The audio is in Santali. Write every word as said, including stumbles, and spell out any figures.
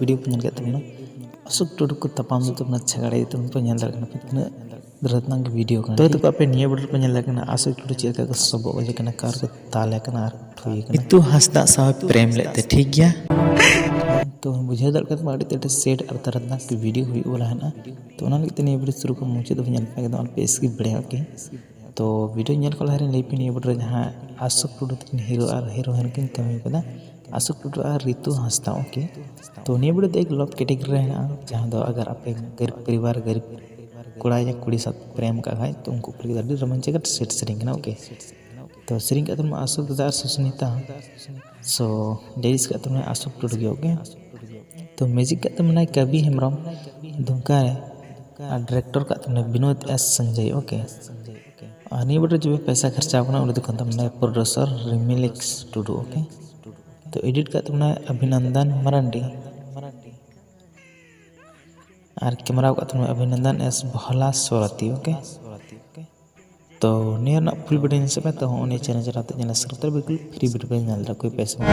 ᱵᱷᱤᱰᱤᱭᱳ ᱯᱮ ᱧᱮᱞ ᱠᱮᱫ ᱛᱟᱵᱚᱱᱟ, ᱚᱥᱳᱠ ᱴᱩᱰᱩ ᱠᱚ ᱛᱟᱯᱟᱢ ᱞᱮᱫ ᱛᱟᱵᱚᱱᱟ ᱪᱷᱟᱜᱟᱲ ᱤᱭᱟᱹᱛᱮ᱾ ᱯᱮ ᱧᱮᱞ ᱫᱟᱲᱮᱭᱟᱜ ᱠᱟᱱᱟ ᱯᱮ ᱛᱤᱱᱟᱹᱜ ᱫᱨᱟᱹᱛᱱᱟᱝ ᱜᱮ ᱵᱷᱤᱰᱤᱭᱳ ᱠᱟᱱᱟ᱾ ᱛᱚ ᱛᱚᱠᱚ ᱟᱯᱮ ᱱᱤᱭᱟᱹ ᱵᱷᱤᱰᱤᱭᱳ ᱯᱮ ᱧᱮᱞ ᱫᱟᱲᱮᱭᱟᱜ ᱠᱟᱱᱟ ᱚᱥᱳᱠ ᱴᱩᱰᱩ ᱪᱮᱫ ᱞᱮᱠᱟ ᱠᱚ ᱥᱚᱵᱚᱜ ᱚᱡᱮ ᱠᱟᱱᱟ, ᱠᱟᱨ ᱠᱚ ᱛᱟᱞᱮ ᱠᱟᱱᱟ ᱟᱨ ᱴᱷᱩᱭ ᱠᱟᱱᱟ᱾ ᱱᱤᱛᱩ ᱦᱟᱸᱥᱫᱟ ᱥᱟᱶ ᱯᱨᱮᱢ ᱞᱮᱫ ᱛᱮ ᱴᱷᱤᱠ ᱜᱮᱭᱟ᱾ ᱛᱚ ᱵᱩᱡᱷᱟᱹᱣ ᱫᱟᱲᱮᱭᱟᱜ ᱠᱟᱱᱟ ᱟᱹᱰᱤ ᱛᱮᱫ ᱥᱮᱴ ᱟᱨ ᱫᱨᱟᱹᱛᱱᱟᱝ ᱜᱮ ᱵᱷᱤᱰᱤᱭᱳ ᱦᱩᱭᱩᱜ ᱵᱚᱞᱟ ᱦᱮᱱᱟᱜᱼᱟ᱾ ᱛᱚ ᱚᱱᱟ ᱞᱟᱹᱜᱤᱫ ᱛᱮ ᱱᱤᱭᱟᱹ ᱵᱷᱤᱰᱤᱭᱳ ᱥᱩᱨᱩ ᱠᱷᱚᱱ ᱢᱩᱪᱟᱹᱫ ᱫᱷᱟᱹᱵᱤᱡ ᱧᱮᱞ ᱯᱮ, ᱮᱠᱫᱚᱢ ᱟᱞᱚᱯᱮ ᱥᱠᱤᱯ ᱫᱟᱲᱮᱭᱟᱜᱼᱟ᱾ ᱳᱠᱮ, ᱛᱚ ᱵᱷᱤᱰᱤᱭᱳ ᱧᱮᱞ ᱠᱚ ᱞᱟᱦᱟᱨᱮ ᱞᱟᱹᱭ ᱯᱮ ᱱᱤᱭᱟᱹ ᱵᱷᱤᱰᱤᱭᱳ ᱨᱮ ᱡᱟᱦᱟᱸ ᱟᱥᱳᱠ ᱴᱩᱰᱩ ᱛᱟᱹᱠᱤᱱ ᱦᱤᱨᱳ ᱟᱨ ᱦᱤᱨᱳᱭᱤᱱ ᱠᱤᱱ ᱠᱟᱹᱢᱤ ᱠᱟᱫᱟ, ᱟᱥᱳᱠ ᱴᱩᱰᱩ ᱟᱨ ᱨᱤᱛᱩ ᱦᱟᱸᱥᱫᱟ᱾ ᱳᱠᱮ, ᱛᱚ ᱱᱤᱭᱟᱹ ᱵᱷᱤᱰᱤᱭᱳ ᱫᱚ ᱮᱠ ᱞᱚᱵᱷ ᱠᱮᱴᱮᱜᱚᱨᱤ ᱨᱮ ᱦᱮᱱᱟᱜᱼᱟ, ᱡᱟᱦᱟᱸ ᱫᱚ ᱟᱜᱟᱨ ᱟᱯᱮ ᱜᱟᱨᱤᱵ ᱯᱚᱨᱤᱵᱟᱨ ᱜᱟᱨᱤᱵ ᱠᱚᱲᱟ ᱭᱟ ᱠᱩᱲᱤ ᱥᱟᱶ ᱯᱨᱮᱢ ᱠᱟᱜ ᱠᱷᱟᱡ, ᱛᱚ ᱩᱱᱠᱩ ᱠᱚ ᱞᱟᱹᱜᱤᱫ ᱟᱹᱰᱤ ᱨᱳᱢᱟᱱᱪᱚᱠᱚᱨ ᱥᱮᱴ ᱥᱮᱨᱮᱧ ᱠᱟᱱᱟ᱾ ᱳᱠᱮ, ᱛᱚ ᱥᱮᱨᱮᱧ ᱠᱟᱜ ᱛᱟᱵᱚᱱᱟ ᱟᱥᱳᱠ ᱫᱟᱫᱟ ᱟᱨ ᱥᱩᱥᱢᱤᱛᱟ᱾ ᱥᱳ ᱞᱤᱨᱤᱠᱥ ᱠᱟᱜ ᱛᱟᱵᱚᱱᱟᱭ ᱟᱥᱳᱠ ᱴᱩᱰᱩ ᱜᱮ᱾ ᱳᱠᱮ, ᱛᱚ ᱢᱤᱣᱡᱤᱠ ᱠᱟᱜ ᱛᱟᱵᱚᱱᱟᱭ ᱠᱟᱵᱤ ᱦᱮᱢᱵᱨᱚᱢ ᱫᱷᱩᱢᱠᱟ ᱨᱮ, ᱟᱨ ᱰᱤᱨᱮᱠᱴᱚᱨ ᱠᱟᱜ ᱛᱟᱵᱚᱱᱟᱭ ᱵᱤᱱᱳᱫ ᱮᱥ ᱥᱚᱧᱡᱚᱭ᱾ ᱳᱠᱮ, ᱟᱨ ᱱᱤᱭᱟᱹ ᱵᱷᱤᱰᱤᱭᱳ ᱨᱮ ᱡᱚᱵᱮ ᱯᱚᱭᱥᱟ ᱠᱷᱚᱨᱪᱟ ᱠᱟᱱᱟ, ᱩᱱᱤ ᱫᱚ ᱠᱟᱱ ᱛᱟᱵᱚᱱᱟᱭ ᱯᱨᱚᱰᱩᱥᱚᱨ ᱨᱤᱢᱤᱞᱮᱠᱥ ᱴᱩᱰᱩ᱾ ᱳᱠᱮ, ᱛᱚ ᱮᱰᱤᱴ ᱠᱟᱜ ᱛᱟᱵᱚᱱᱟᱭ ᱚᱵᱷᱤᱱᱚᱱᱫᱚᱱ ᱢᱟᱨᱟᱱᱰᱤ, ᱟᱨ ᱠᱮᱢᱮᱨᱟ ᱠᱟᱜ ᱛᱟᱵᱚᱱᱟᱭ ᱚᱵᱷᱤᱱᱚᱱᱫᱚᱱ ᱮᱥ ᱵᱷᱚᱞᱟ ᱥᱚᱨᱚᱛᱤ᱾ ᱳᱠᱮ, ᱛᱚ ᱱᱤᱭᱟᱹ ᱨᱮᱱᱟᱜ ᱯᱷᱩᱞ ᱵᱷᱤᱰᱤᱭᱳ ᱧᱮᱞ ᱥᱮ ᱯᱮ, ᱛᱚ ᱦᱚᱸ ᱩᱱᱤ ᱪᱮᱱᱮᱞ ᱪᱟᱞᱟᱣ ᱛᱮ ᱧᱮᱞ ᱥᱟᱵᱥᱠᱨᱟᱭᱤᱵ ᱵᱤᱞᱠᱩᱞ ᱯᱷᱨᱤ ᱵᱷᱤᱰᱤᱭᱳ ᱯᱮ ᱧᱮᱞ ᱫᱟᱲᱮᱭᱟᱜᱼᱟ, ᱠᱳᱭ ᱯᱚᱭᱥᱟ ᱵᱟᱝ᱾